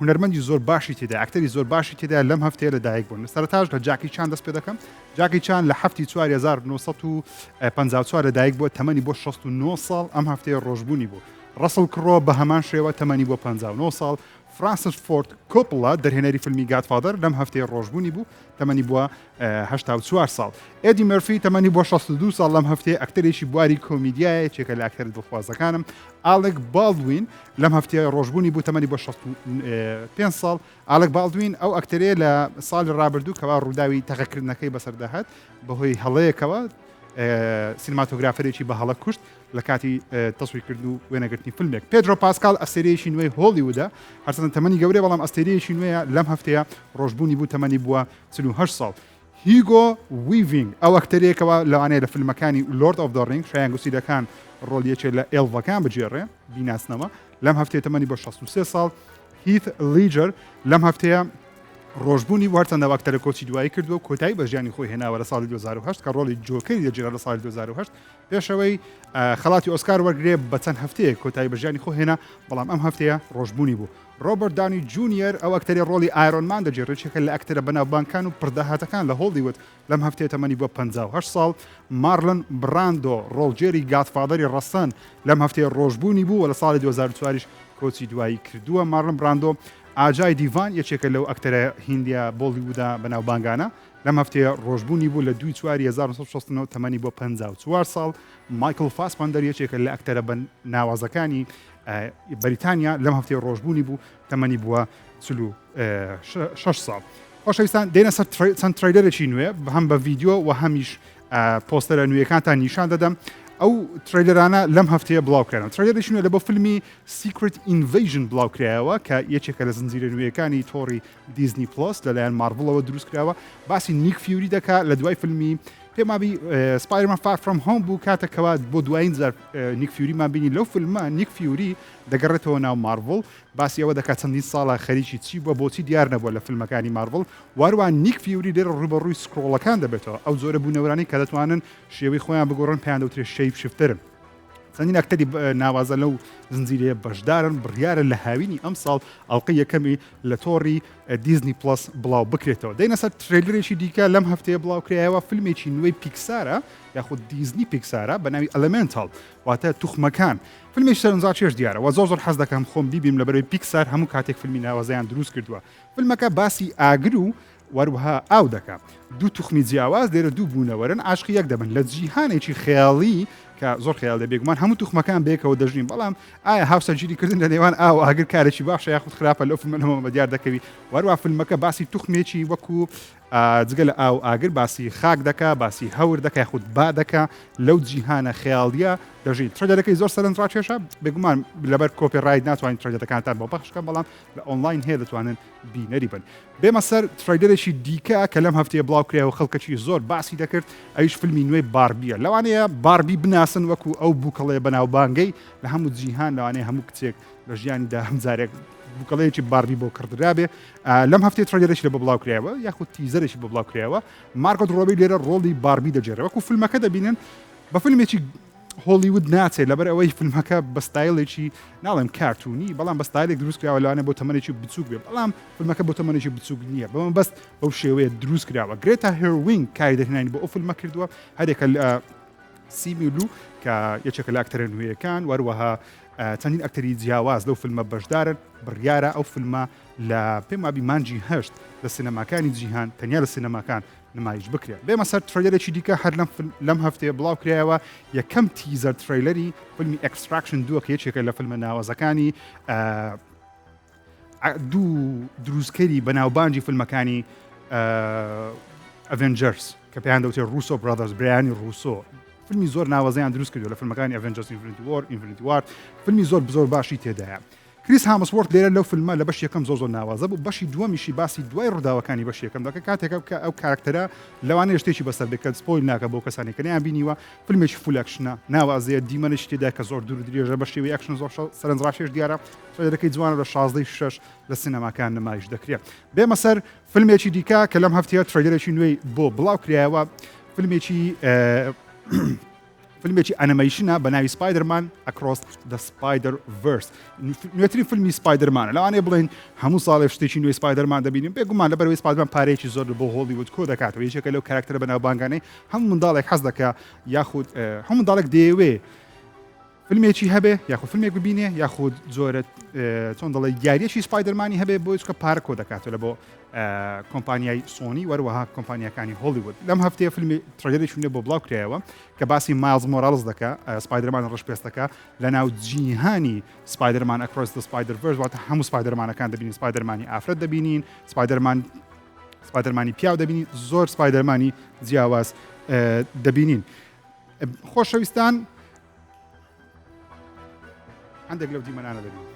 هونەرمەندی زۆر باشی تێدا، ئەکتەری زۆر باشی تێدا لەم هەفتەیە لە دایک بوون. سەرەتاش لە جاکی چان دەست پێ دەکەم. جاکی چان لە هەفتی 4 1954 لە دایک بووە، تەمەنی بۆ 69 ساڵ، ئەم هەفتەیە ڕۆژبوونی بوو. ڕەسڵ کڕۆ بە هەمان شێوە تەمەنی بۆ 59 ساڵ. فرانسیس فۆرد کۆپڵا دەرهێنەری فیلمی گادفادەر لەم هەفتەیە ڕۆژبوونی بوو، تەمەنی بووە 84 ساڵ. ئێدی مێرفی تەمەنی بۆ 62 ساڵ لەم هەفتەیە ئەکتەرێکی بواری کۆمیدیایە، یەکێکە لە ئەکتەرە دڵخوازەکانم. ئالێک باڵدوین لەم هەفتەیە ڕۆژبوونی بوو، تەمەنی بۆ 65 ساڵ. ئالێک باڵدوین ئەو ئەکتەرەیە لە ساڵی ڕابردوو کەوا ڕووداوی تەقەکردنەکەی بەسەردا هات بەهۆی هەڵەیەکەوە سینماتۆگرافەرێکی بە هەڵە کوشت لە کاتی تەسویرکردن و وێنەگرتنی فیلمێک. پێدرۆ پاسکال ئەستێرەیەکی نوێی هۆڵیوودە، هەرچەندە تەمەنی گەورەیە بەڵام ئەستێرەیەکی نوێیە، لەم هەفتەیە ڕۆژبوونی بوو، تەمەنی بووە 48 ساڵ. هیگۆ ویڤینگ ئەو ئەکتەرەیە کەوا لەوانەیە لە فیلمەکانی Lord of the Rings، شایان گوسیلەکان، ڕۆڵی یەکێ لە ئێڵڤەکان بگێڕێ، بیناسنەوە. لەم هەفتەیە تەمەنی بۆ 63 ساڵ. هیث لیجەر لەم هەفتەیە ڕۆژبوونی بوو، هەرچەندە ئەو ئەکتەرە کۆچی دوایی کردووە و کۆتایی بە ژیانی خۆی هێناوە لە ساڵی 2008 کە ڕۆڵی جۆکەری دەگێڕا لە ساڵی 2008 پێشەوەی خەڵاتی ئۆسکار وەرگێ بە چەند هەفتەیەک کۆتایی بە ژیانی خۆ هێنا، بەڵام ئەم هەفتەیە ڕۆژبوونی بوو. ڕۆبەرت داونی جونیەر ئەو ئەکتەری ڕۆڵی ئایرۆن مان دەگێڕێت، یەکێکە لە ئەکتەرە بەناوبانگکان و پڕداهاتەکان لە هۆڵیوود، لەم هەفتەیە تەمەنی بووە 58 ساڵ. مارلن بڕاندۆ ڕۆڵگێری گادفادەری ڕەسەن لەم هەفتەیە ڕۆژبوونی بوو و لە ساڵی 2004یش کۆچی دوایی کردووە. مارلن براندۆ. ئاجای دیڤان یەکێکە لەو ئەکتەرە هیندیە بۆڵیوودە بەناوبانگانە، لەم هەفتەیە ڕۆژبوونی بوو لە دووی چواری 1969 تەمەنی بووە 54 ساڵ. مایکڵ فاسبەندەر یەکێکە لە ئەکتەرە بە ناوازەکانی بەریتانیا، لەم هەفتەیە ڕۆژبوونی بوو، تەمەنی بووە 46 ساڵ. خۆشەویستان دێنە سەر چەند trailer ێکی نوێ، هەم بە ڤیدیۆ و هەمیش پۆستەرە نوێیەکانتان نیشان دەدەم. ئەو trailer انە لەم هەفتەیە بڵاوکرانەوە. trailer ێکی نوێ لە بۆ فیلمی Secret Invasion بڵاوکرایەوە کە یەکێکە لە زنجیرە نوێیەکانی تۆڕی دیزنی پڵەس لەلایەن مارڤڵەوە دروستکراوە، باسی نیک فیوری دەکا لە دوای فیلمی پێمابی Spider-Man Far From Home بوو کاتێکەوە بۆ دوایین جار نیک فیوریمان بینی. لەو فیلمە نیک فیوری دەگەڕێتەوە ناو مارڤڵ، باسی ئەوە دەکات چەندین ساڵە خەریکی چی بووە، بۆچی دیار نەبووە لە فیلمەکانی مارڤڵ. واروان نیک فیوری لێرە ڕووبەڕووی سکرۆڵەکان دەبێتەوە، ئەو جۆرە بوونەوەرانەی کە دەتوانن شێوەی خۆیان بگۆڕن، پێیان دەوترێت shape shifter ن. چەندین ئەکتەری ناوازە لەو زنجیرەیە بەشدارن. بڕیارە لە هاوینی ئەمساڵ ئەڵقەی یەکەمی لە تۆڕی دیزنی پڵەس بڵاو بکرێتەوە. دێینە سەر trailer ێکی دیکە لەم هەفتەیە بڵاو کرایەوە، فیلمێکی نوێی پیکسارە یاخود دیزنی پیکسارە بە ناوی Elemental، واتە توخمەکان. فیلمێکی سەرنجڕاکێش دیارە و زۆر زۆر حەز دەکەم خۆم بیبینم، لەبەرەوەی پیکسار هەموو کاتێک فیلمی ناوازەیان دروست کردووە. فیلمەکە باسی ئاگر و وەروەها ئاو دەکا. دوو توخمی جیاواز لێرە دوو بوونەوەرن عاشقی یەک دەبن لە جیهانێکی خەیاڵی کە زۆر خەیاڵیە. بێگومان هەموو توخمەکان بەیەکەوە دەژین، بەڵام ئایا هاوسەرگیری کردن لە نێوان ئاو و ئاگر کارێکی باشە یاخود خراپە لەو فیلمە لەمەوە بەدیار دەکەوی. وەروە فیلمەکە باسی توخمێکی وەکو جگە لە ئاو ئاگر باسی خاک دەکا، باسی هەور دەکا یاخود با دەکا، لەو جیهانە خەیاڵیە دەژین. trailer ەکەی زۆر سەرنجڕاکێشە. بێگومان لەبەر copyright ناتوانین trailer ەکانتان بۆ پەخش بکەم، بەڵام لە ئۆنلاین هەیە دەتوانن بینەری بن. بێمە سەر trailer ێکی دیکە کە لەم هەفتەیە بڵاو کرایەوە، خەڵکەکی زۆر باسی دەکرد، ئەویش فیلمی نوێی باربیە. لەوانەیە باربی بناسن وەکو ئەو بووکەڵەیە بەناوبانگەی لە هەموو جیهان، لەوانەیە هەموو کچێک لە ژیانیدا هەم جارێک بووکەڵەیەکی باربی بۆ کڕدرابێ. لەم هەفتەیە trailer ێکی لە بۆ بڵاو کرایەوە یاخود teaser ێکی بۆ بڵاو کرایەوە. مارگۆت ڕۆبی لێرە ڕۆڵی باربی دەگێڕێ. وەکو فیلمەکە دەبینن بە فیلمێکی هۆڵیوود ناچێت، لەبەر ئەوەی فیلمەکە بە ستایلێکی ناڵێم کارتونی، بەڵام بە ستایلێک دروست کراوە لەوانەیە بۆ تەمەنێکی بچووک بێ، بەڵام فیلمەکە بۆ تەمەنێکی بچووک نییە، بەمە بەست بەو شێوەیە دروست کراوە. گرێتا هێروینگ کاری دەرهێنانی بۆ ئەو فیلمە کردووە، هەرێکە لە سیمی لو کە یەکێکە لە ئەکتەرە نوێیەکان، وەروەها چەندین ئەکتەری جیاواز لەو فیلمە بەشدارن. بڕیارە ئەو فیلمە لە پێم وابی مانگی هەشت لە سینەماکانی جیهان، تەنیا لە سینەماکان نمایش بکرێت. بێمە سەر trailer ێکی دیکە هەر لەم لەم هەفتەیە بڵاو کرایەوە، یەکەم teaser trailer ی فیلمی Extraction دووە کە یەکێکە لە فیلمە ناوازەکانی دوو دروستکەری بەناوبانگی فیلمەکانی Avengers کە پێیان دەوتێت Russo Brothers، برایانی ڕوسۆ. فیلمی زۆر ناوازەیان دروست کردو لە فیلمەکانی Avengers Infinity War، Infinity War، فیلمی زۆر زۆر باشی تێدایە. کریس هامسوۆرت لێرە لەو فیلمە لە بەشی یەکەم زۆر زۆر ناوازە بوو، بەشی دووەمیشی باسی دوای ڕووداوەکانی بەشی یەکەم دەکات کاتێک کە ئەو کارکتەرە لەوانەیە شتێکی بەسەر بێت کە spoil ناکە بۆ کەسانی کە نەیان بینیوە. فیلمێکی full action ە ناوازەیە، دیمەنێکی تێدا کە زۆر دوور درێژە بە شێوەی ئەکشن زۆر سەرنجڕاکێش دیارە. trailer ەکەی جوانە، لە 16 شەش لە سینەماکان نمایش دەکرێت. بێمە سەر فیلمێکی دیکە کە لەم هەفتەیە trailer ێکی نوێی بۆ بڵاو کرایەوە، فیلمێکی فیلمێکی ئەنەمەیشنە بە ناوی Spider-Man Across the Spider-Verse نوێترین فیلمی سپایدەرمانە. لەوانەیە بڵێن هەموو ساڵێک شتێکی نوێی سپایدەرمان دەبینین، بێگومان لەبەرئەوەی سپایدەرمان پارەیەکی زۆر بۆ هۆڵیوود کۆ دەکاتەوە، یەکێکە لەو کارکتەرە بەناوبانگانەی هەموو منداڵێک حەز دەکا یاخود هەموو منداڵێک دەیەوێ فیلمێکی هەبێ یاخود فیلمێک ببینێ یاخود جۆرە چۆن دەڵێ یاریەکی سپایدەرمانی هەبێ بۆی چکە پارە کۆ دەکاتەوە لە بۆ کۆمپانیای سۆنی وەروەها کۆمپانیاکانی هۆڵیوود. لەم هەفتەیە فیلمی trailer ێکی نوێ بۆ بڵاو کرایەوە کە باسی مایڵز مۆرالز دەکا، سپایدەرمان ڕەشپێستەکە لە ناو جیهانی Spider-Man Across the Spider-Verse، واتە هەموو سپایدەرمانەکان دەبینین، سپایدەرمانی ئافرەت دەبینین، سپایدەرمان سپایدەرمانی پیاو دەبینین، زۆر سپایدەرمانی جیاواز دەبینین. خۆشەویستان هەندێک لەو دیمەنانە دەبینین.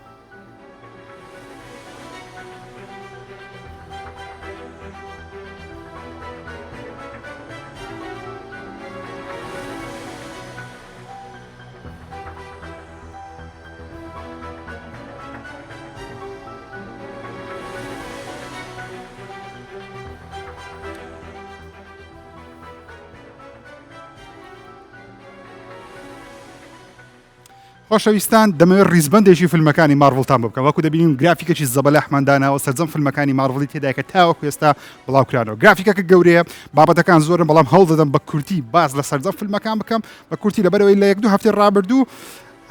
خۆشەویستان دەمەوێت ڕیزبندێکی فیلمەکانی مارڤڵتان بۆ بکەم وەکو دەبینین گرافیکێکی زەبەلاحمان داناوە سەرجەم فیلمەکانی مارڤڵی تێدایە کە تاوەکو ئێستا بڵاوکرانەوە گرافیکەکە گەورەیە بابەتەکان زۆرن بەڵام هەوڵ دەدەم بە کورتی باس لە سەرجەم فیلمەکان بکەم بە کورتی لەبەرەوەی لە یەک دوو هەفتەی ڕابردوو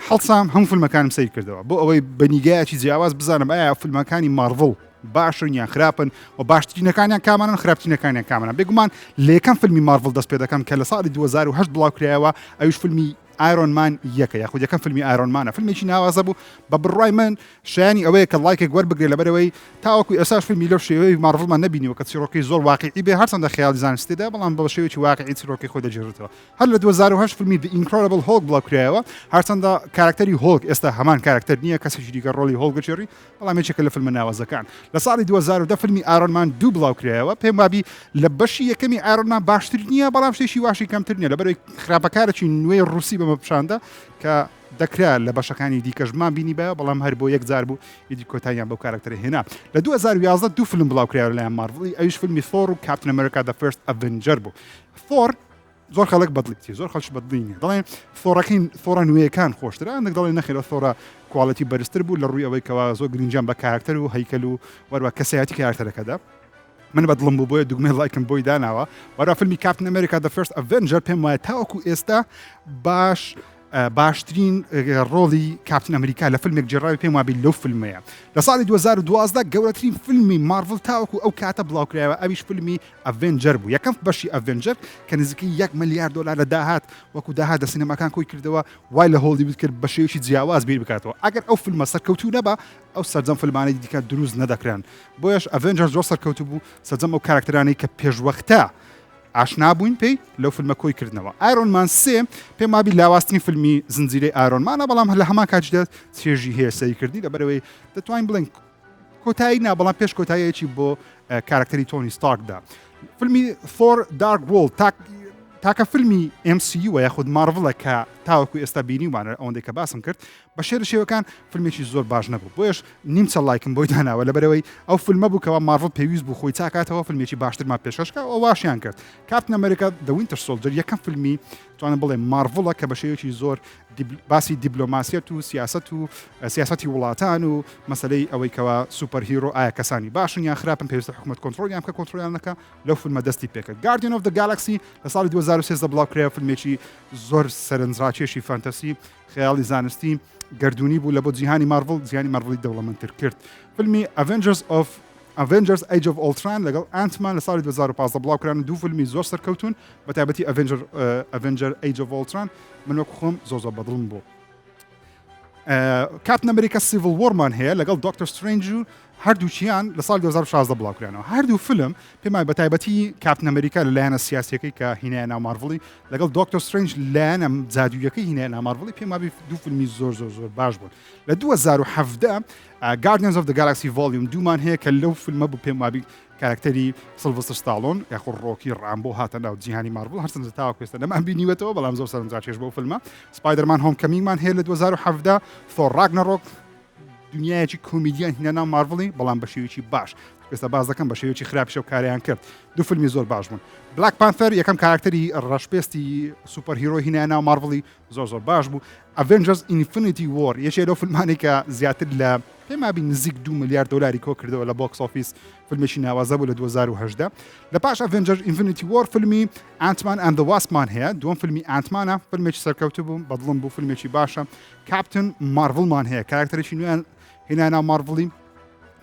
هەڵسام هەموو فیلمەکانم سەیر کردەوە بۆ ئەوەی بە نیگایەکی جیاواز بزانم ئایا فیلمەکانی مارڤڵ باشن یان خراپن و باشترینەکانیان کامانن خراپترینەکانیان کامانن. بێگومان لە یەکەم فیلمی مارڤڵ دەست پێ دەکەم کە لە ساڵی 2008 بڵاو کرایەوە ئەویش فیلمی ئایرۆن مان یەکە یاخود یەکەم فیلمی ئایرۆن مانە فیلمێکی ناوازە بوو بە بڕوای من شایانی ئەوەیە کە ڵایکێک وەربگرێت لەبەرەوەی تاوەکو ئێستاش فیلمی لەو شێوەی مارڤڵمان نەبینیوە کە چیرۆکی زۆر واقعی بێ هەرچەندە خەیاڵی زانستی تێدا بەڵام بە شێوەیەکی واقعی چیرۆکی خۆی دەگێڕێتەوە. هەر لە 2008 فیلمی The Incredible Hulk بڵاوکرایەوە هەرچەندە کارکتەری هۆڵک ئێستا هەمان کارکتەر نییە کەسێکی دیکە ڕۆڵی هۆڵک دەگێڕی بەڵام یەکێکە لە فیلمە ناوازەکان. لە ساڵی 2010 فیلمی ئایرۆن مان دوو بڵاوکرایەوە پێم وابی لە بەشی یەکەمی ئایرۆن مان باشتر نییە بەڵام شتێکی واشی کەمتر نییە لەبەرئەوەی خراپەکارێکی نوێی ڕووسی بەمە پیشاندا کە دەکرا لە بەشەکانی دیکەشمان بینیبایە بەڵام هەر بۆ یەک جار بوو ئیدی کۆتاییان بەو کارکتەرە هێنا. لە 2011 دوو فیلم بڵاوکرایەوە لەلایەن مارڤڵی ئەویش فیلمی ثۆر و کاپتن ئەمریکا The First Avenger بوو. ثۆر زۆر خەڵک بەدڵی زۆر خەڵک بەدڵی نیە دەڵێن ثۆڕەکەی ثۆڕە نوێیەکان خۆشترە هەندێک دەڵێن نەخێرە ثۆڕە quality بەرزتر بوو لە ڕووی ئەوەی کەوا زۆر گرنگیان بە کارکتەر و هەیکەل و وەروە کەسایەتی کارکتەرەکەدا من بەدڵم بوو بۆیە دوگمەی ڵایکم بۆی داناوە وەرا فیلمی کاپتن ئەمریکا The First Avenger پێم وایە تاوەکو ئێستا باش باشترین ڕۆڵی کاپتن ئەمریکا لە فیلمێک گێڕاوی پێم وابی لەو فیلمەیە. لە ساڵی 2012 گەورەترین فیلمی مارڤڵ تاوەکو ئەو کاتە بڵاوکرایەوە ئەویش فیلمی ئەڤێنجەر بوو یەکەم بەشی ئەڤێنجەر کە نزیکەی یەک ملیار دۆلار لە داهات وەکو داهات لە سینەماکان کۆی کردەوە وای لە هۆڵیوود کرد بە شێوەیەکی جیاواز بیر بکاتەوە ئەگەر ئەو فیلمە سەرکەوتوو نەبا ئەو سەرجەم فیلمانەی دیکە دروست نەدەکران بۆیەش ئەڤێنجەر زۆر سەرکەوتوو بوو سەرجەم ئەو کارکتەرانەی کە پێشوەختە ئاشنا بووین پێی لەو فیلمە کۆی کردنەوە. ئایرۆن مان سێ پێم وابی لاوازترین فیلمی زنجیرەی ئایرۆن مانە بەڵام لە هەمان کاتیشدا چێژی هەیە سەیرکردنی لەبەرئەوەی دەتوانین بڵێن کۆتایی نا بەڵام پێش کۆتاییەکی بۆ کارکتەری تۆنی ستارکدا. فیلمی ثۆر Dark World تاک تاکە فیلمی MCU یاخود مارڤڵە کە تاوەکو ئێستا بینیومانە ئەوەندەی کە باسم کرد بە شێر شێوەکان فیلمێکی زۆر باش نەبوو بۆیەش نیمچە ڵایکم بۆی داناوە لەبەرەوەی ئەو فیلمە بوو کەوا مارڤڵ پێویست بوو خۆی چاکاتەوە فیلمێکی باشترمان پێشکەش کا و واشیان کرد کاپتن ئەمریکا The Winter Soldier یەکەم فیلمی توانم بڵێ مارڤڵە کە بە شێوەیەکی زۆر باسی دیبلۆماسیەت و سیاست و سیاستی وڵاتان و مەسلەی ئەوەی کەوا superhero ئایا کەسانی باشن یان خراپن پێویستە حکوومەت کۆنترۆلیان بکە کۆنترۆلیان نەکە لەو فیلمە دەستی پێکرد Guardian of the Galaxy لە ساڵی 2013 بڵاو کرایەوە فیلمێکی زۆر سەرنجڕاکێشی فانتەسی خەیاڵی زانستی گەردوونی بوو لە بۆ جیهانی مارڤڵ جیهانی مارڤڵی دەوڵەمەندتر کرد. فیلمی Avengers of Avengers Age of Ultron لەگەڵ Ant-Man لە ساڵی 2015 بڵاوکران و دوو فیلمی زۆر سەرکەوتوون بە تایبەتی Avenger Avenger Age of Ultron من وەک خۆم زۆر زۆر بەدڵم بوو. کاپتن ئەمریکا Civil War مان هەیە لەگەڵ دکتۆر سترنج و هەردووکیان لە ساڵی 2016 بڵاوکرانەوە. هەردوو فیلم پێم وایە بەتایبەتی کاپتن ئەمریکا لە لایەنە سیاسیەکەی کە هینایە ناو مارڤڵی لەگەڵ دۆکتۆر سترنج لایەنە جادوویەکەی هینایە ناو مارڤڵی پێم وابی دوو فیلمی زۆر زۆر زۆر باش بوون. لە 2017 Guardians of the Galaxy Volume دوومان هەیە کە لەو فیلمە بوو پێم وابی کارکتەری سڵڤستر ستاڵۆن یاخود ڕۆکی ڕامبۆ هاتە ناو جیهانی مارڤڵ هەرچەندە تاوەکو ئێستا نەمان بینیوەتەوە بەڵام زۆر سەرنجڕاکێش بەو فیلمە. سپایدەرمان Homecoming مان هەیە لە 2017 ثۆر ڕاگنەڕۆک. دنیایەکی کۆمیدیان هینا ناو مارڤڵی بەڵام بە شێوەیەکی باش ئێستا باز دەکەم بە شێوەیەکی خراپیشە و کاریان کرد دوو فیلمی زۆر باش بوون Black Panther یەکەم کاراکتەری ڕەشپێستی superhero هینا ناو مارڤڵی زۆر زۆر باش بوو Avengers Infinity War یەکێ لەو فیلمانەی کە زیاتر لە پێمابی نزیک 2 میلیارد دلاری کۆ کردەوە لە box office فیلمێکی ناوازە بوو لە 2018 لە پاش Avengers Infinity War فیلمی Ant-Man and the Wasp مان هەیە دووەم فیلمی Ant-Man ە فیلمێکی سەرکەوتوو بوو بەدڵم بوو فیلمێکی باشە Captain Marvel مان هەیە کاراکتەرێکی نوێیان هێنا ناو مارڤڵی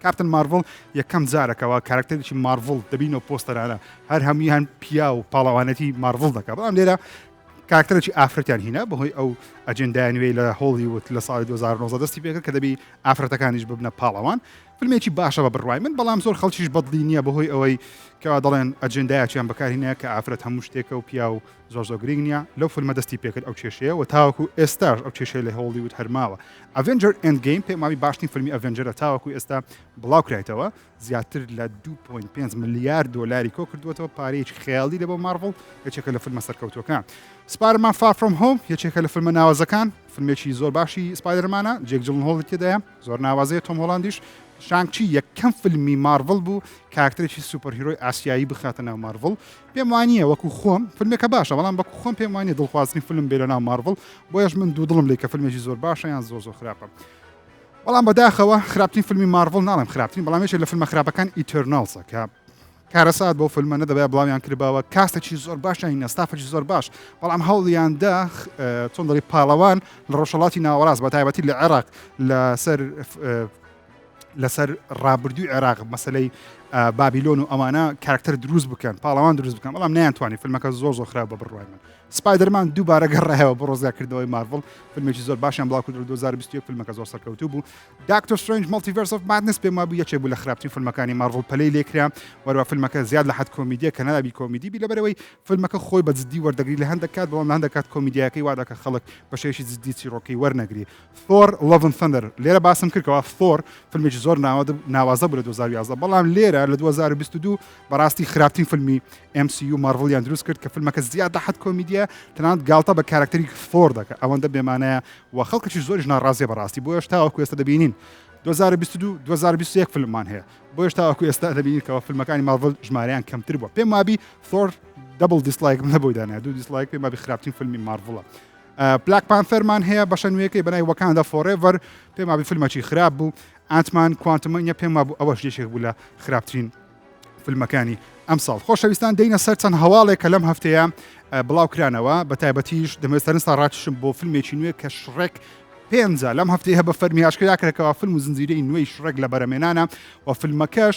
Captain Marvel یەکەم جارەکەەوە کاراکتەرێکی مارڤڵ دەبینەوە پۆستەرانە هەر هەمویان پیا و پاڵەوانەتی مارڤڵ دەکە بەڵام لێرە کاراکتەرێکی ئافرەتیان هینا بەهۆی ئەو ئەجندای نوێی لە هۆڵیوود لە ساڵی 2019 دەستی پێکرد کە دەبی ئافرەتەکانیش ببنە پاڵەوان فیلمێکی باشە بە بڕوای من بەڵام زۆر خەڵکیش بەدڵی نییە بەهۆی ئەوەی کەوا دەڵێن ئەجندایەکیان بەکارهینە کە ئافرەت هەموو شتێکە و پیاو زۆر زۆر گرنگ نییە لەو فیلمە دەستی پێکرد ئەو کێشەیە و تاوەکو ئێستاش ئەو کێشەیە لە هۆڵیوود هەرماوە Avengers Endgame پێم وابی باشترین فیلمی Avenger ە تاوەکو ئێستا بڵاو کرایتەوە زیاتر لە 2.5 ملیار دۆلاری کۆ کردووەتەوە پارەیەکی خەیاڵی لە بۆ مارڤڵ یەکێکە لە فیلمە سەرکەوتووەکان Spider-Man Far From Home یەکێکە لە فیلمە ناوازەکان فیلمێکی زۆر باشی سپایدەرمانە جێک جڵنهۆڵی تێدایە زۆر ناوازەیە تۆم هۆڵاندیش Shang-Chi یەکەم فیلمی مارڤڵ بوو کاراکتەرێکی superhero ی ئاسیایی بخاتە ناو مارڤڵ پێم وانییە وەکو خۆم فیلمێکە باشە بەڵام وەکو خۆم پێم وانییە دڵخوازترین فیلم بێ لە ناو مارڤڵ بۆیەش من دوو دڵم لێ کە فیلمێکی زۆر باشە یان زۆر زۆر خراپە بەڵام بەداخەوە خراپترین فیلمی مارڤڵ ناڵێم خراپترین بەڵام یەکێک لە فیلمە خراپەکان Eternals ە کە کارەسات بۆ فیلمە نەدەبای بڵاویان کردباوە کاستێکی زۆر باشیان هینا ستافێکی زۆر باش بەڵام هەوڵیاندا چۆن دەڵی پاڵەوان لە ڕۆژهەڵاتی ناوەڕاست بە تایبەتی لە عێراق لەسەر لەسەر ڕابردووی عێراق مەسلەی بابیلۆن و ئەوانە کارکتەر دروست بکەن پاڵەوان دروست بکەن بەڵام نیانتوانی فیلمەکە زۆر زۆر خراپ بە بڕوای من سپایدەرمان دووبارە گەڕایەوە بۆ ڕزگارکردنەوەی مارڤڵ فیلمێکی زۆر باشیان بڵاو کردەوە 2021 فیلمەکە زۆر سەرکەوتوو بوو Doctor Strange Multiverse of Madness پێم وابوو یەکێک بوو لە خراپترین فیلمەکانی مارڤڵ پەلەی لێکرا وەروە فیلمەکە زیاد لە حەد کۆمیدیە کە نابی کۆمیدی بی لەبەرەوەی فیلمەکە خۆی بە جدی وەردەگری لە هەندێک کات بەڵام لە هەندێک کات کۆمیدیاکەی وا دەکات خەڵک بە شێوەیەکی جدی چیرۆکەی وەرنەگری Thor Love and Thunder لێرە باسم کرد کەوا ثۆر فیلمێکی زۆر ناوازە بوو لە 2011 بەڵام لێرە لە 2022 بەڕاستی خراپترین فیلمی MCU مارڤڵیان دروست کرد کە فیلمەکە زیاد لە حەد کۆمیدیە تەنانەت گاڵتە بە کارکتەری ثۆر دەکە ئەوەندە بێمانایە و خەڵکێکی زۆریش ناڕازیە بەڕاستی بۆیەش تاوەکو ئێستا دەبینین 2022 2021 فیلممان هەیە بۆیەش تاوەکو ئێستا دەبینین کەەوە فیلمەکانی مارڤڵ ژمارەیان کەمتر بووە پێم وابی ثۆر double dislike نەبووی دانە دوو dislike پێم وابی خراپترین فیلمی مارڤڵە Black Panther مان هەیە بەشە نوێیەکەی بەناوی Wakanda Forever پێم وابی فیلمەکی خراپ بوو Ant-Man Quantumania پێم وابوو ئەوەش یەکێک بوو لە خراپترین فیلمەکانی ئەمساڵ خۆشەویستان دەینە سەر چەند هەواڵێک کە لەم هەفتەیە بڵاو کرانەوە بە تایبەتیش دەمەوێت سەرنجتان ڕاکشم بۆ فیلمێکی نوێ کە شڕێک پێنجە لەم هەفتەیە بە فەرمی ئاشکرا کرا فیلم و زنجیرەی نوێی شڕێک لە بەرەمێنانە و فیلمەکەش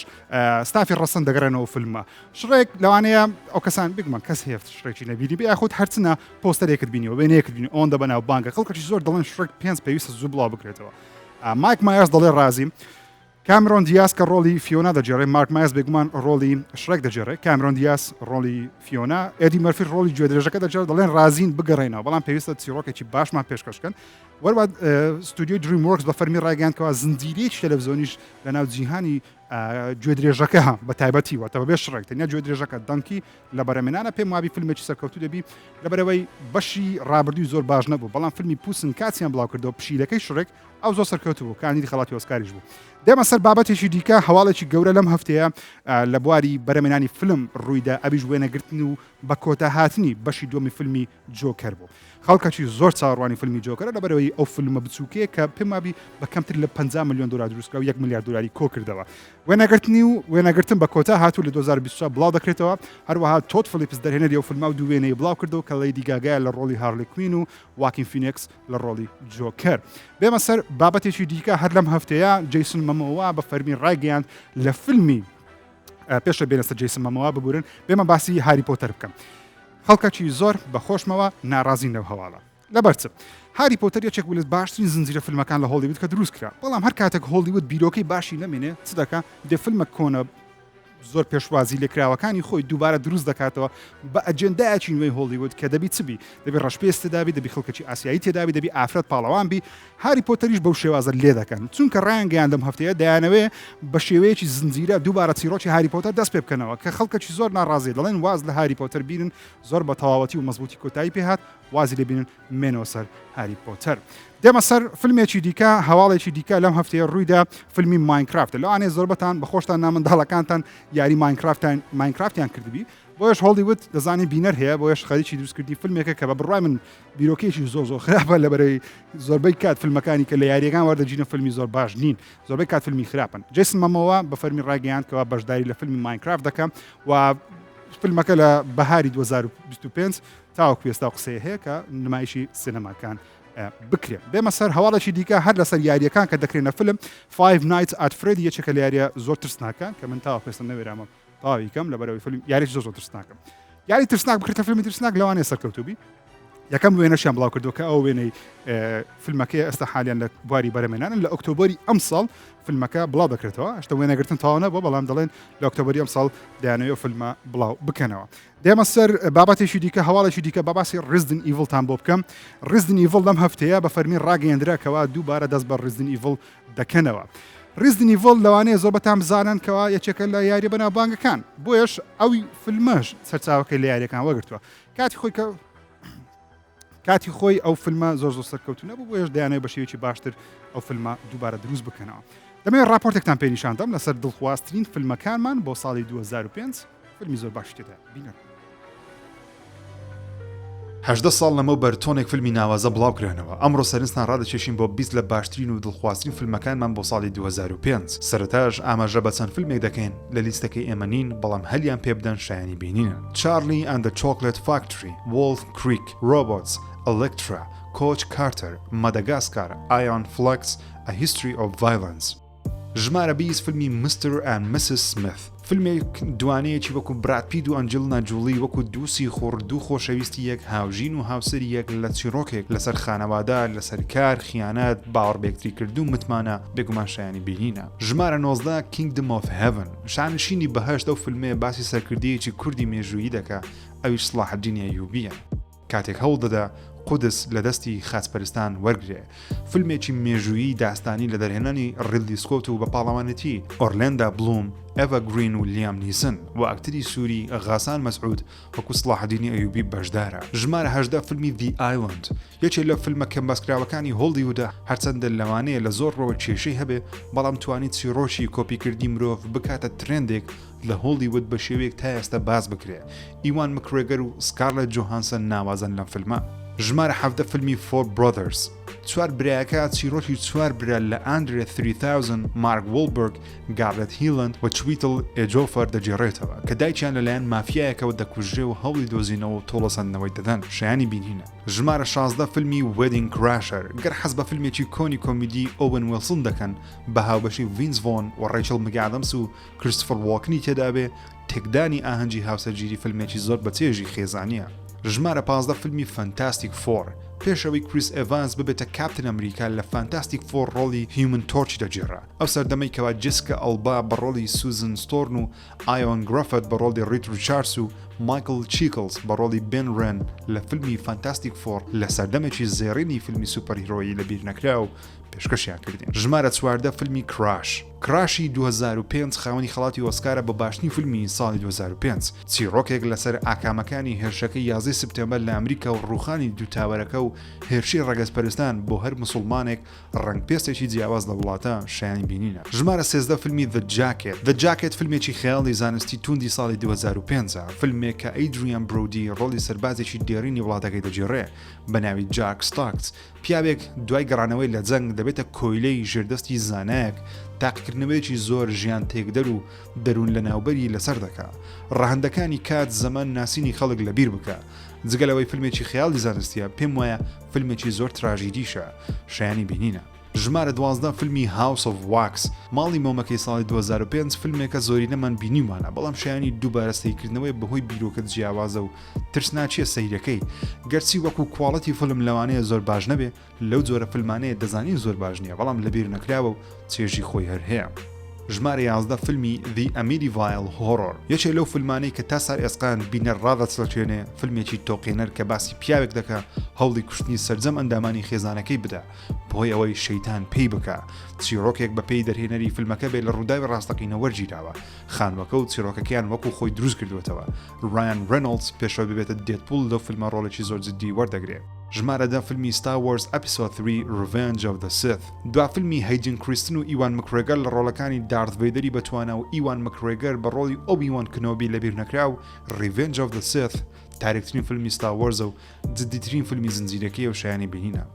ستافی ڕەسەن دەگەڕێنەوە فیلمە شڕێک لەوانەیە ئەو کەسان بگومان کەس هەیە شڕێکی نەبینی بێ یاخود هەرچنە پۆستەرێکت بینیوە وێنەیەکت بینی ئەوەندە بەناو بانگە خەڵکەکی زۆر دەڵێن شڕێک پێنج پێویستە زوو بڵاو بکرێتەوە مایک مایەرز دەڵێ ڕازیم کامرۆن دیاس کە ڕۆڵی فیۆنا دەگێڕێ، مارک مایەرز بێگومان ڕۆڵی شڕێک دەگێڕێ، کامرۆن دیاس ڕۆڵی فیۆنا، ئێدی مەرفی ڕۆڵی گوێدرێژەکە دەگێڕێت، دەڵێن ڕازین بگەڕێنەوە، بەڵام پێویستە چیڕۆکێکی باشمان پێشکەش بکەن. وەروا ستودیۆی دریم وۆرکس بە فەرمی ڕایگەیاند کەوا زنجیرەیەکی تەلەڤزیۆنیش لەناو جیهانی گوێدرێژەکە بە تایبەتی واتە بەبێ شڕێک تەنیا گوێدرێژەکە دەنکی لە بەرەمێنانە پێم وابی فیلمێکی سەرکەوتوو دەبی لەبەرەوەی بەشی ڕابردووی زۆر باش نەبوو بەڵام فیلمی Puss in Cats یان بڵاو کردەوە پشیلەکەی شڕێک ئەو زۆر سەرکەوتوو بوو کاندیدی خەڵاتی ئۆسکاریش بوو. دێمە سەر بابەتێکی دیکە، هەواڵێکی گەورە لەم هەفتەیە لە بواری بەرەمێنانی فیلم ڕوویدا، ئەویش وێنەگرتن و بە کۆتا هاتنی بەشی دووەمی فیلمی جۆکەر بوو. خەڵکەکی زۆر چاوەڕوانی فیلمی جۆکەرە لەبەرئەوەی ئەو فیلمە بچووکەیە کە پێم وابی بە کەمتر لە 50 ملیۆن دۆلار دروستکرا و یەک ملیار دۆلاری کۆکردەوە. وێنەگرتنی و وێنەگرتن بە کۆتا هاتوو لە 2024 بڵاو دەکرێتەوە. هەروەها تۆد فلیپس دەرهێنەری ئەو فیلمە و دوو وێنەی بڵاو کردەوە کە لەیدی گاگایە لە ڕۆڵی هارلی کوین و واکین فینێکس لە ڕۆڵی جۆکەر. بێمە سەر بابەتێکی دیکە هەر لەم هەفتەیە جەیسن مەمۆوا بە فەرمی ڕایگەیاند لە فیلمی پێشە بێنە سەر جەیسن مەمۆوا ببورن بێمە باسی هاری پۆتەر بکەم. خەڵکەکی زۆر بە خۆشمەوە ناڕازین لەو هەواڵە. لەبەر چ؟ هاری پۆتەر یەکێک بوو لە باشترین زنجیرە فیلمەکان لە هۆڵیوود کە دروست کرا بەڵام هەر کاتێک هۆڵیوود بیرۆکەی باشی نەمێنێ چ دەکا دێ فیلمە کۆنە زۆر پێشوازی لێکراوەکانی خۆی دووبارە دروست دەکاتەوە بە ئەجێندایەکی نوێی هۆڵیوود کە دەبی چ بی دەبی ڕەشپێست تێدابی دەبی خەڵکێکی ئاسیایی تێدابی دەبی ئافرەت پاڵەوان بی هاری پۆتەریش بەو شێوازە لێ دەکەن چونکە ڕایانگەیاند لەم هەفتەیە دەیانەوێ بە شێوەیەکی زنجیرە دووبارە چیرۆکی هاری پۆتەر دەست پێ بکەنەوە کە خەڵکێکی زۆر ناڕازیە دەڵێن واز لە هاری پۆتەر بینن زۆر بە تەواوەتی و مەزبووتی کۆتایی پێ هات. وازی لێ بینن مێنەوە سەر هاری پۆتەر. دێمە سەر فیلمێکی دیکە هەواڵێکی دیکە لەم هەفتەیە ڕوویدا فیلمی ماینکرافت لەوانەیە زۆربەتان بە خۆشتان نامنداڵەکانتان یاری ماینکرافتان ماینکرافتیان کردبی بۆیش هۆڵیوود دەزانی بینەر هەیە بۆیش خەریکی دروستکردنی فیلمێکە کە بە بڕوای من بیرۆکەیەکی زۆر زۆر خراپە لە بەرەی زۆربەی کات فیلمەکانی کە لە یاریەکان وەردەگیرن فیلمی زۆر باش نین زۆربەی کات فیلمی خراپن جیسن مەمەوە بە فەرمی ڕایگەیاند کەوا بەشداری لە فیلمی ماینکرافت دەکە و فیلمەکە لە بەهاری 2025 تاوەکو ئێستا قسەیە هەیە کە نمایشی سینەماکان بکرێن بێمە سەر هەواڵێکی دیکە هەر لەسەر یاریەکان کە دەکرێنە فیلم Five Nights at Freddy یەکێکە لە یاریە زۆر ترسناکان کە من تاوەکو ئێستا نەوێرامە تەواوی کەم لەبەرەوەی فیلم یاریی زۆر زۆر ترسناکەم یاری ترسناک بکرێتە فیلمی ترسناک لەوانەیە سەرکەوتوبی یەکەم وێنەشیان بڵاو کردو کە ئەو وێنەی فیلمەکەی ئێستا حالیان لە بواری بەرەمێنانن لە ئۆکتۆبەری ئەم ساڵ فیلمەکە بڵاو دەکرێتەوە هەشتا وێنەگرتن تەواو نەبووە بەڵام دەڵێن لە ئۆکتۆبەری ئەم ساڵ دەیانەوێت فیلمە بڵاو بکەنەوە دێمە سەر بابەتێکی دیکە هەواڵێکی دیکە با باسی ڕیزدن ئیڤڵتان بۆ بکەم ڕیزدن ئیڤڵ لەم هەفتەیە بە فەرمی ڕاگەیەندرا کەوا دووبارە دەست بە ڕیزدن ئیڤڵ دەکەنەوە. ڕیزدن ئیڤڵ لەوانەیە زۆربەتان بزانن کەوا یەکێکە لە یاریە بەناوبانگەکان بۆیەش ئەوی فیلمەش سەرچاوەکەی لە یاریەکان وەگرتووە کاتی خۆی کە کاتی خۆی ئەو فیلمە زۆر زۆر سەرکەوتو نەبوو بۆیەش دەیانەوێت بە شێوەیەکی باشتر ئەو فیلمە دووبارە دروست بکەنەوە دەمەوێت راپۆرتێکتان پێ نیشاندەم لەسەر دڵخوازترین فیلمەکانمان بۆ ساڵی 2005 فیلمی زۆر باشی تێدا بینەر. 18 ساڵ لەمەوبەر تۆنێک فیلمی ناوازە بڵاوکرانەوە، ئەمڕۆ سەرنجتان ڕادەکێشین بۆ 20 لە باشترین و دڵخوازترین فیلمەکانمان بۆ ساڵی 2005. سەرەتاش ئاماژە بە چەند فیلمێک دەکەین لە لیستەکەی ئێمە نین بەڵام هەلیان پێبدەن شایەنی بینینن، Charlie and the Chocolate Factory، Wolf Creek، Robots، Elektra، Coach Carter، Madagascar، Aeon Flux، A History of Violence. ژمارە 20 فیلمی Mr. and Mrs. Smith فیلمێک دوانەیەکی وەکو براد پیت و ئەنجلنا جوڵی وەکو دوو سیخوڕ دوو خۆشەویستی یەک هاوژین و هاوسەری یەک لە چیڕۆکێک لەسەر خانەوادە لەسەر کار خیانەت باوەڕ بەیەکتری کردن و متمانە بێگومان شایانی بینینە ژمارە 19 Kingdom of Heaven شانشینی بەهەشت ئەو فیلمەیە باسی سەرکردەیەکی کوردی مێژوویی دەکا ئەویش سڵاحەدینی ئەیوبیە کاتێک هەوڵ دەدا قودس لە دەستی خاچپەرستان وەرگرێ. فیلمێکی مێژوویی داستانی لە دەرهێنانی ڕیدلی سکۆت و بە پاڵەوانێتی ئۆرلێندا بلوم، ئێڤا گرین و لیام نیسن و ئەکتەری سووری غاسان مەسعود وەکو سڵاحەدینی ئەیوبی بەشدارە. ژمارە 18 فیلمی The Island یەکێ لە فیلمە کەم باسکراوەکانی هۆڵیوودە، هەرچەندە لەوانەیە لە زۆر ڕووەوە کێشەی هەبێ، بەڵام توانی چیڕۆکی کۆپیکردنی مرۆڤ بکاتە ترێندێک لە هۆڵیوود بە شێوەیەک تا ئێستا باس بکرێ ئیوان مکرێگەر و سکارلێت جۆهانسن ناوازەن لەم فیلمە. ژمارە 17 فیلمی Four Brothers چوار برایەکە چیرۆکی چوار برا لە ئاندرێ 3000 مارک وۆڵبرگ گارێت هیلند و چویتل ئێجۆفەر دەگێڕێتەوە کە دایکیان لەلایەن مافیایەکەوە دەکوژرێ و هەوڵی دۆزینەوە و تۆڵەسەندنەوەی دەدەن شایانی بینینە. ژمارە 16 فیلمی Wedding Crashers گەر حەز بە فیلمێکی کۆنی کۆمیدی ئۆوێن ویڵسن دەکەن بە هاوبەشی ڤینس ڤۆن و ڕەیچڵ مکئادەمس و کریستفەر واکنی تێدابێ، تێکدانی ئاهەنگی هاوسەرگیری فیلمێکی زۆر بەچێژی خێزانییە. ژمارە 15 فیلمی Fantastic Four، پێش ئەوەی کریس ئێڤانس ببێتە کاپتن ئەمریکا لە Fantastic Four ڕۆڵی هیومن تۆرچی دەگێڕا، ئەو سەردەمەی کەوا جێسکا ئەلبا بە ڕۆڵی سوزن ستۆرن و ئایۆن گرەفت بە ڕۆڵی ڕید ڕیچاردس و مایکڵ چیکڵز بە ڕۆڵی بێن ڕێن لە فیلمی Fantastic Four لە سەردەمێکی زێڕینی فیلمی سوپەرهیرۆیی لەبیرنەکراو پێشکەشیان کردین. ژمارە 14 فیلمی Crash Crash ی 2005 خاوەنی خەڵاتی ئۆسکارە بە باشترین فیلمی ساڵی 2005 چیڕۆکێک لەسەر ئاکامەکانی هێرشەکەی 11 سپتێمبەر لە ئەمریکا و ڕووخانی دوو تاوەرەکە و هێرشی ڕەگەزپەرستان بۆ هەر مسوڵمانێک ڕەنگ پێستێکی جیاواز لە وڵاتە شایانی بینینە. ژمارە 13 فیلمی The Jacket The Jacket فیلمێکی خەیاڵی زانستی توندی ساڵی 2005 فیلمێک کە ئەیدریان برۆدی ڕۆڵی سەربازێکی دێرینی وڵاتەکەی دەگێڕێ بە ناوی جاک ستاکس پیاوێک دوای گەڕانەوەی لە جەنگ دەبێتە کۆیلەی ژێردەستی زانایەک، تاقیکردنەوەیەکی زۆر ژیان تێکدەر و دەروون لەناوبەری لەسەر دەکا. ڕەهەندەکانی کات، زەمەن، ناسینی خەڵک لەبیر بکە. جگە لەوەی فیلمێکی خەیاڵی زانستییە، پێم وایە فیلمێکی زۆر تراژیدیشە، شایانی بینینە. ژمارە 12 فیلمی House of Wax، ماڵی مۆمەکەی ساڵی 2005 فیلمێکە زۆرینەمان بینیومانە، بەڵام شایانی دووبارە سەیرکردنەوەیە بەهۆی بیرۆکە جیاوازە و ترسناکیە سەیرەکەی گەرچی وەکو quality فلم لەوانەیە زۆر باش نەبێ لەو جۆرە فلمانەیە دەزانین زۆر باش نییە بەڵام لەبیر نەکراوە و چێژی خۆی هەر هەیە. ژمارە 11 فیلمی The Amityville Horror یەکێ لەو فیلمانەی کە تا سەر ئێسقان بینەر ڕادەچڵەکێنێ، فیلمێکی تۆقێنەر کە باسی پیاوێک دەکا هەوڵی کوشتنی سەرجەم ئەندامانی خێزانەکەی بدا بەهۆی ئەوەی شەیتان پێی بکا. چیڕۆکێک بەپێی دەرهێنەری فیلمەکە بێ لە ڕووداوی ڕاستەقینە وەرگیراوە، خانووەکە و چیڕۆکەکەیان وەکو خۆی دروست کردووەتەوە. ڕایان ڕێنۆڵدز پێشەوەی ببێتە دێدپوڵ لەو فیلمە ڕۆڵێکی زۆر جددی وەردەگرێ. ژمارە دە فیلمی Star Wars Episode 3 Revenge of the Sith دوا فیلمی هەیدن کریستن و ئیوان مکرێگەر لە ڕۆڵەکانی دارث ڤەیدەری بەتوانا و ئیوان مکرێگەر بە ڕۆڵی ئۆبی وان کنۆبی لەبیرنەکراو Revenge of the Sith تاریکترین فیلمی Star Wars ە و جدیترین فیلمی زنجیرەکەیە و شایانی بینینە.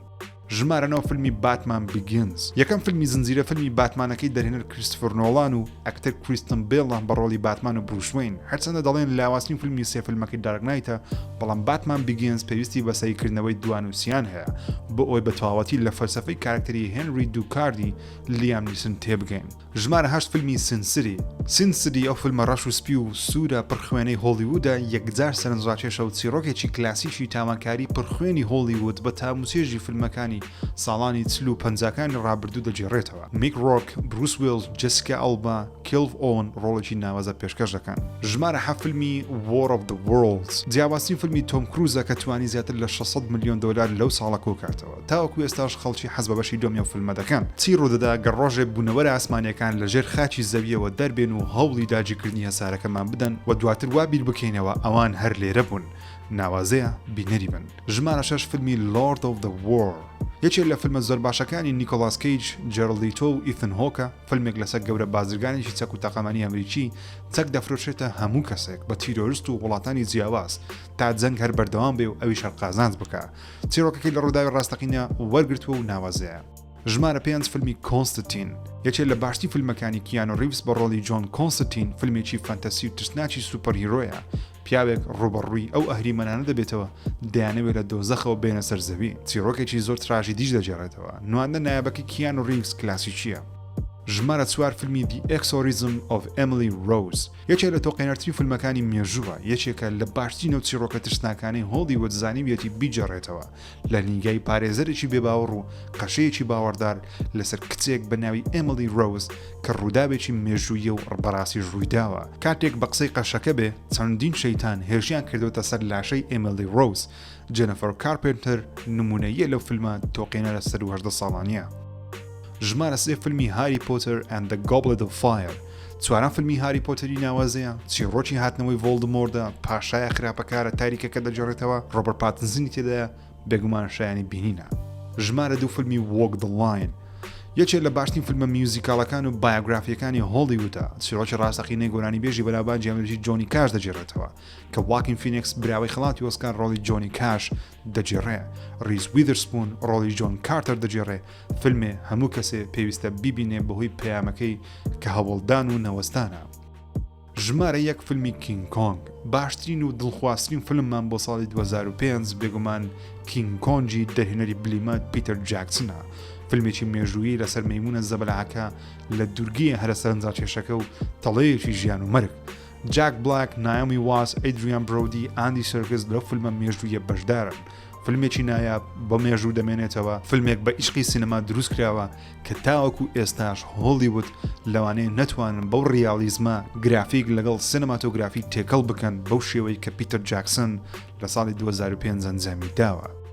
ژمارە نۆ فیلمی Batman Begins یەکەم فیلمی زنجیرە فیلمی باتمانەکەی دەرهێنەر کریستفەر نۆڵان و ئەکتەر کریستن بێڵە بە ڕۆڵی باتمان و بروس وەین هەرچەندە دەڵێن لاوازترین فیلمی سێ فیلمەکەی Dark Knight ە بەڵام Batman Begins پێویستی بە سەیرکردنەوەی دوان و سیان هەیە بۆ ئەوەی بە تەواوەتی لە فەلسەفەی کارکتەری هێنری دوکاردی لیام نیسن تێبگەین. ژمارە هەشت فیلمی Sin City Sin City ئەو فیلمە ڕەش و سپی و سوورە پڕخوێنەی هۆڵیوودە یەکجار سەرنجڕاکێشە و چیڕۆکێکی کلاسیکی تاوانکاری پڕخوێنی هۆڵیوود بە تاموچێژی فیلمەکانی ساڵانی چل و پەنجاکانی ڕابردوو دەگێڕێتەوە. میک ڕۆرک، بروس ویڵس، جێسیکا ئەلبا، کیلڤ ئۆون ڕۆڵێکی ناوازە پێشکەش دەکەن. ژمارە حەفت فیلمی War of the Worlds جیاوازترین فیلمی تۆم کروزە کە توانی زیاتر لە 600 ملیۆن دۆلار لەو ساڵە کۆکاتەوە. تاوەکو ئێستاش خەڵکی حەز بە بەشی دووەمی ئەو فیلمە دەکەن. چی ڕوودەدا گەر ڕۆژێ بوونەوەرە ئاسمانییەکان لە ژێر خاکی زەوییەوە دەربێن و هەوڵی داگیرکردنی هەسارەکەمان بدەن و دواتر وا بیر بکەینەوە ئەوان هەر لێرە بوون؟ ناوازەیە بینەری بن. ژمارە شەش فیلمی Lord of the War یەکێ لە فیلمە زۆر باشەکانی نیکۆلاس کەیج، جێرڵد لیتۆ و ئیثن هۆکە، فیلمێک لەسەر گەورە بازرگانێکی چەک و تەقەمەنی ئەمریکی چەک دەفرۆشێتە هەموو کەسێک بە تیرۆرست و وڵاتانی جیاواز تا جەنگ هەر بەردەوام بێ و ئەویش هەر قازانج بکا. چیرۆکەکەی لە ڕووداوی ڕاستەقینە وەرگرتووە و ناوازەیە. ژمارە پێنج فیلمی کۆنستتین یەکێ لە باشترین فیلمەکانی کیانۆ ڕیڤز بە ڕۆڵی جۆن کۆنستتین فیلمێکی فەنتەسی و ترسناکی superhero یە پیاوێک ڕووبەڕووی ئەو ئەهریمەنانە دەبێتەوە دەیانەوێت لە دۆزەخەوە بێنە سەر زەوی چیرۆکێکی زۆر تراژیدیش دەگێڕێتەوە نواندنە نایابەکەی کیانۆ ڕیڤز کلاسیکییە. ژمارە چوار فیلمی The Exorcism of Emily Rose یەکێک لە تۆقێنەرترین فیلمەکانی مێژووە، یەکێکە لە باشترین ئەو چیڕۆکە ترسناکانەی هۆڵیوود زانیویەتی بیگێڕێتەوە، لە نیگای پارێزەرێکی بێباوەڕ و قەشەیەکی باوەڕدار لەسەر کچێک بە ناوی ئێملی ڕۆز کە ڕووداوێکی مێژوویە و بەڕاستیش ڕوویداوە. کاتێک بە قسەی قەشەکە بێ چەندین شەیتان هێرشیان کردۆتە سەر لاشەی ئێملی ڕۆز، جێنفەر کارپێنتەر نموونەییە لەو فیلمە تۆقێنەرە سەروو 18 ساڵانییە. ژمارە سێ فیلمی Harry Potter and the Goblet of Fire چوارەم فیلمی هاری پۆتەری ناوازەیە، چیڕۆکی هاتنەوەی ڤۆڵدمۆردە، پاشایە خراپەکارە تاریکەکە دەگێڕێتەوە، ڕۆبەرت پاتنسنی تێدایە، بێگومان شایانی بینینە. ژمارە دوو فیلمی Walk the Line یەکێ لە باشترین فیلمە musical ەکان و بایۆگرافیەکانی هۆڵیوودە، چیڕۆکی ڕاستەقینەی گۆرانیبێژی بەناوبانگی ئەمریکی جۆنی کاش دەگێڕێتەوە کە واکین فینێکس براوەی خەڵاتی ئۆسکار ڕۆڵی جۆنی کاش دەگێڕێ، ڕیز ویذرسپوون ڕۆڵی جۆن کارتەر دەگێڕێ، فیلمێ هەموو کەسێ پێویستە بیبینێ بەهۆی پەیامەکەی کە هەوڵدان و نەوەستانە. ژمارە یەک فیلمی کینگ کۆنگ باشترین و دڵخوازترین فیلممان بۆ ساڵی 2005 بێگومان کینگ کۆنگی دەرهێنەری بلیمەت پیتەر جاکسنە فیلمێکی مێژوویی لەسەر مەیمونە زەبەلاحەکە لە دوورگەیە هەرە سەرنجڕاکێشەکە و تەڵەیەکی ژیان و مەرگ جاک بلاک، نایۆمی واس، ئەدریان برۆدی، ئاندی سێرکس لەو فیلمە مێژوویە بەشدارن. فیلمێکی نایاب بۆ مێژوو دەمێنێتەوە، فیلمێک بە ئیشقی سینەما دروست کراوە کە تاوەکو ئێستاش هۆڵیوود لەوانەیە نەتوانن بەو ڕیالیزمە گرافیک لەگەڵ سینەماتۆگرافی تێکەڵ بکەن بەو شێوەی کە پیتەر جاکسن لە ساڵی 2005 ئەنجامی داوە.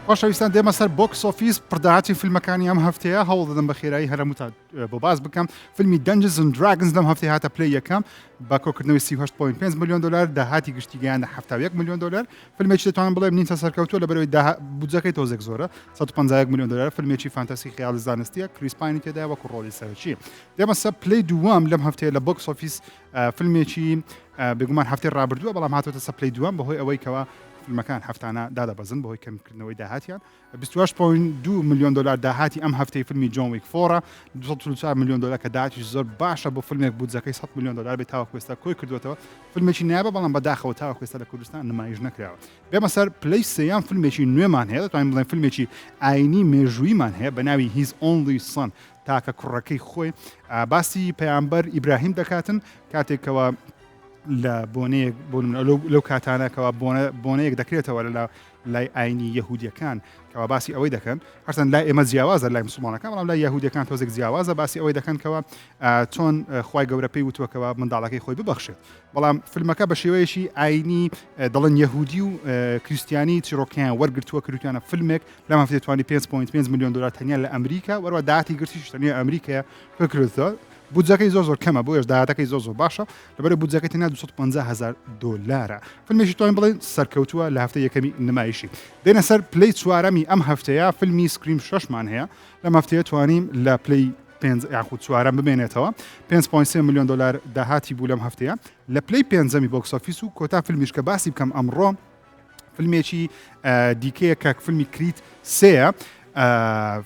خۆشەویستان دێمە سەر box office پڕداهاتی فیلمەکانی ئەم هەفتەیە هەوڵ دەدەم بە خێرایی هەرموتان بۆ باس بکەم فیلمی Dungeons and Dragons لەم هەفتەی هاتە پلەی یەکەم بە کۆکردنەوەی 38.5 میلیۆن دلار داهاتی گشتی گەیاندە 71 میلیۆن دلار فیلمێکی دەتوانم بڵێم نیمچە سەرکەوتووە لەبەرەوەی بودجەکەی تۆزێک زۆرە 151 میلیۆن دلار فیلمێکی فانتەسی خەیاڵی زانستیە کریس پاینی تێدایە وەکو ڕۆڵی سەرەکی دێمە سەر پلەی دووەم لەم هەفتەیە لە box office فیلمێکی بێگومان هەفتەی ڕابردووە بەڵام هاتۆتە سەر پلەی دووەم بەهۆی ئەوەی کەوا فیلمەکان هەفتانە دادەبەزن بەهۆی کەمکردنەوەی داهاتیان 28.2 میلیۆن دلار داهاتی ئەم هەفتەی فیلمی جۆن ویک four ە 244 میلیۆن دلار کە داهاتیش زۆر باشە بۆ فیلمێک بودجەکەی 100 میلیۆن دلار بێت تاوەکو ئێستا کۆی کردوێتەوە فیلمێکی نایابە بەڵام بەداخەوە تاوەکو ئێستا لە کوردستان نمایش نەکراوە بێمە سەر پلەی سێیەم فیلمێکی نوێمان هەیە دەتوانین بڵێن فیلمێکی ئاینی مێژوویمان هەیە بە ناوی His Only Son تاکە کوڕەکەی خۆی باسی پەیامبەر ئیبراهیم دەکاتن کاتێکەوە. لە بۆنەیەک بۆ لەو کاتانە کەوا بۆنەیەک دەکرێتەوە لە لای ئاینی یەهودیەکان کەوا باسی ئەوەی دەکەن هەرچەند لای ئێمە جیاوازە لای مسلمانەکان بەڵام لای یەهودیەکان تۆزێک جیاوازە باسی ئەوەی دەکەن کەوا چۆن خوای گەورە پێی وتووە کەوا منداڵەکەی خۆی ببەخشێت بەڵام فیلمەکە بە شێوەیەکی ئاینی دەڵێن یەهودی و کریسیانی چیرۆکیان وەرگتووە کردویانە فیلمێک لەم هەفتەیە توانی 5.5 میلیۆن دلار تەنیا لە ئەمریکا وەروە داهاتی گرتیش تەنیا ئەمریکایە پێکردەوە بودجەکەی زۆر زۆر کەمە بۆیەش داهاتەکەی زۆر زۆر باشە لەبەر بودجەکەی تەنیا 250 هزار دلارە فیلمێکی توانین بڵێن سەرکەوتووە لە هەفتەی یەکەمی نمایشی دێنە سەر پلەی چوارەمی ئەم هەفتەیە فیلمی Scream شەشمان هەیە لەم هەفتەیە توانیم لە پلەی پێنج یاخود چوارەم بمێنێتەوە 5.3 میلیۆن دلار داهاتی بوو لەم هەفتەیە لە پلەی پێنجەمی box office و کۆتا فیلمیش کە باسی بکەم ئەمڕۆ فیلمێکی دیکەیە کە فیلمی Creed سێە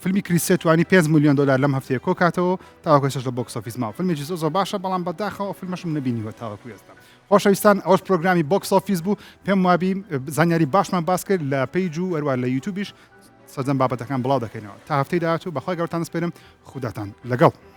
فیلمی Creed سێ توانی 5 میلیۆن دلار لەم هەفتەیە کۆکاتەوە تاوەکو ئێستاش لە box office ماوە فیلمێکی زۆر زۆر باشە بەڵام بەداخەوە فیلمەشم نەبینیوە تاوەکو ئێستا خۆشەویستان ئەوەش پرۆگرامی box office بوو پێم وابی زانیاری باشمان باس کرد لە page و هەروە لە یوتیوبیش سەرجەم بابەتەکان بڵاو دەکەینەوە تا هەفتەی داهاتوو بەخوای گەورەتان سپێرم خوداتان لەگەڵ.